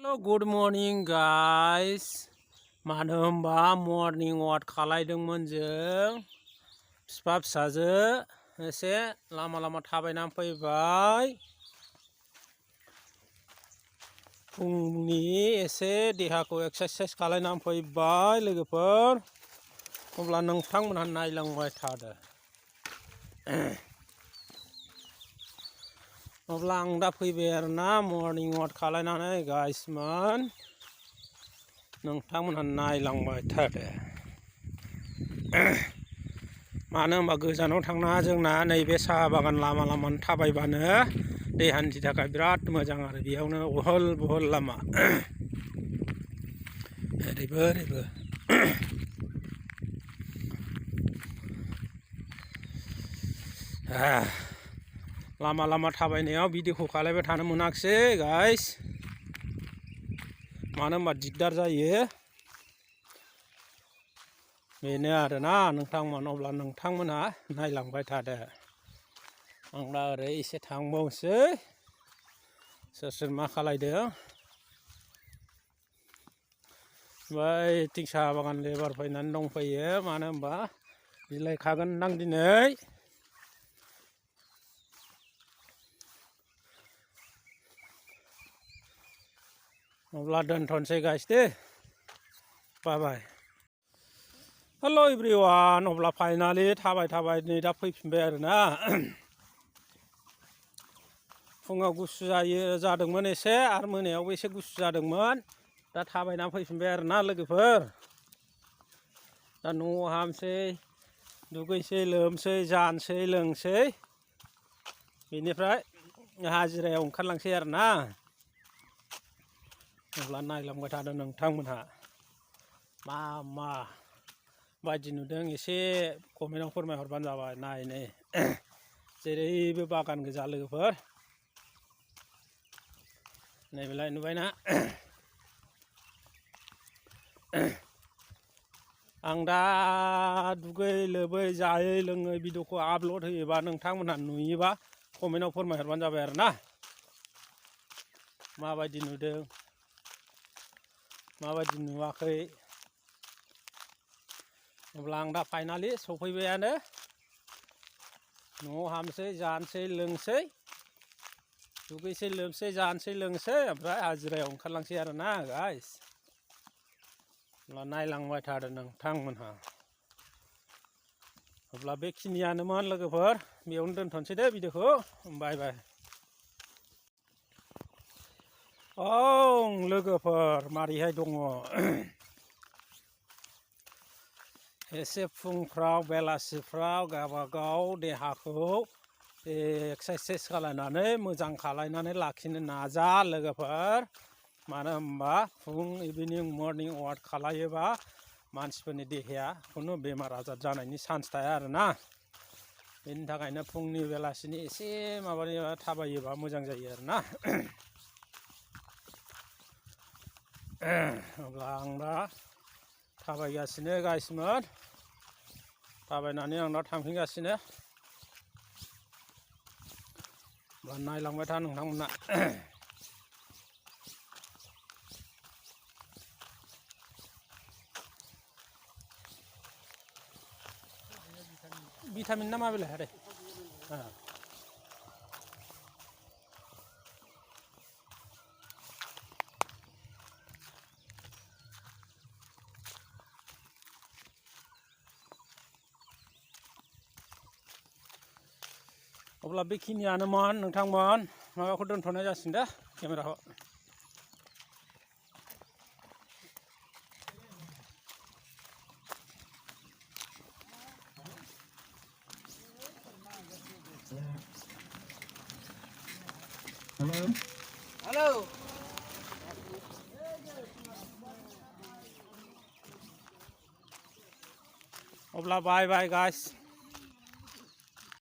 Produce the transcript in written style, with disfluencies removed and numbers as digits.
Good morning guys. मानो होनबा morning वाक खालायदोंमोन जों फिफा फिसाजो एसे लामा थाबायनानै फैबाय फुंनि एसे देहाखौ एक्सारसाइज खालायनानै फैबाय लोगोफोर अब्ला नोंथांमोनहा नायलांबाय थादो अब्ला आं दा फैबाय आरोना मर्निं वाक खालायनानै गाइसमोन नोंथांमोनहा नायलांबाय थादो मानो होनबा गोजानाव थांना जोंना नैबे साहा बागान लामा थाबायबानो देहानि थाखाय बिराद मोजां आरो बेयावनो अहल बहल लामा ओरैबो ओरैबो लामा थाबायनायाव भिडिअखौ खालायबाय थानो मोनाखिसै गाइस मानो होनबा दिगदार जायो बेनो आरोना नोंथांमोन अब्ला नोंथांमोनहा नायलांबाय थादो आं दा ओरै एसे थांबावसै सोर मा खालायदों बैथिं साहा बागान लेबार फैनानै दंफैयो मानो होनबा बिलाइ खागोनदां दिनै अब्ला दोनथ'नोसै guys they bye bye hello' everyone अब्ला फाइनालि थाबाय नै दा फैफिनबाय आरोना फुङाव गुसु जादोंमोन एसे आरो मोनायावबो एसे गुसु जादोंमोन दा थाबायनानै फैफिनबाय आरोना लोगोफोर दा न'आव हाबसै दुगैसै लोमसै जानोसै लोंसै बेनिफ्राय हाजिरायाव ओंखारलांसै आरोना अब्ला नायलांबाय थादों नोंथांमोनहा मा बायदि नुदों एसे कमेन्टआव फोरमायहरबानो जाबाय नायनो जेरैबो बागान गोजा लोगोफोर नैबेलाय नुबायना आं दा दुगै लोबै जायै लोङै भिडिअखौ आपल'ड होयोबा नोंथांमोनहा नुयोबा कमेन्टआव फोरमायहरबानो जाबाय आरोना माबायदि नुदों माबायदि नुवाखै अब्ला आं दा फाइनालि सफैबायानो न'आव हाबसै जानोसै लोंसै दुगैसै लोबसै जानोसै लोंसै ओमफ्राय हाजिरायाव ओंखारलांसै आरोना गाइस अब्ला नायलांबाय थादो नोंथांमोनहा अब्ला बेखिनियानोमोन लोगोफोर बेयावनो दोनथ'नोसै दे भिडिअखौ बाय बाय औ लोगोफोर मारैहाय दङ एसे फुंफ्राव बेलासिफ्राव गावबागाव देहाखौ एक्सारसाइज खालायनानै मोजां खालायनानै लाखिनो नाजा लोगोफोर मानो होनबा फुं इभिनिं मर्निं वाक खालायोबा मानसिफोरनि देहाया खुनु बेमार आजार जानायनि चान्स थाया आरोना बेनि थाखायनो फुंनि बेलासिनि एसे थाबायोबा मोजां जायो आरोना अब्ला आं दा थाबायगासिनो गाइसमोन थाबायनानै आं दा थांफिनगासिनो नायलांबाय था नोंथांमोना भिटामिन ना मा बेलाय आरे अब्ला बेखिनियानोमोन नोंथांमोन माबाखौ दोनथ'नाय जासिगोन दे केमेराखौ हेलो अब्ला बाय बाय गाइस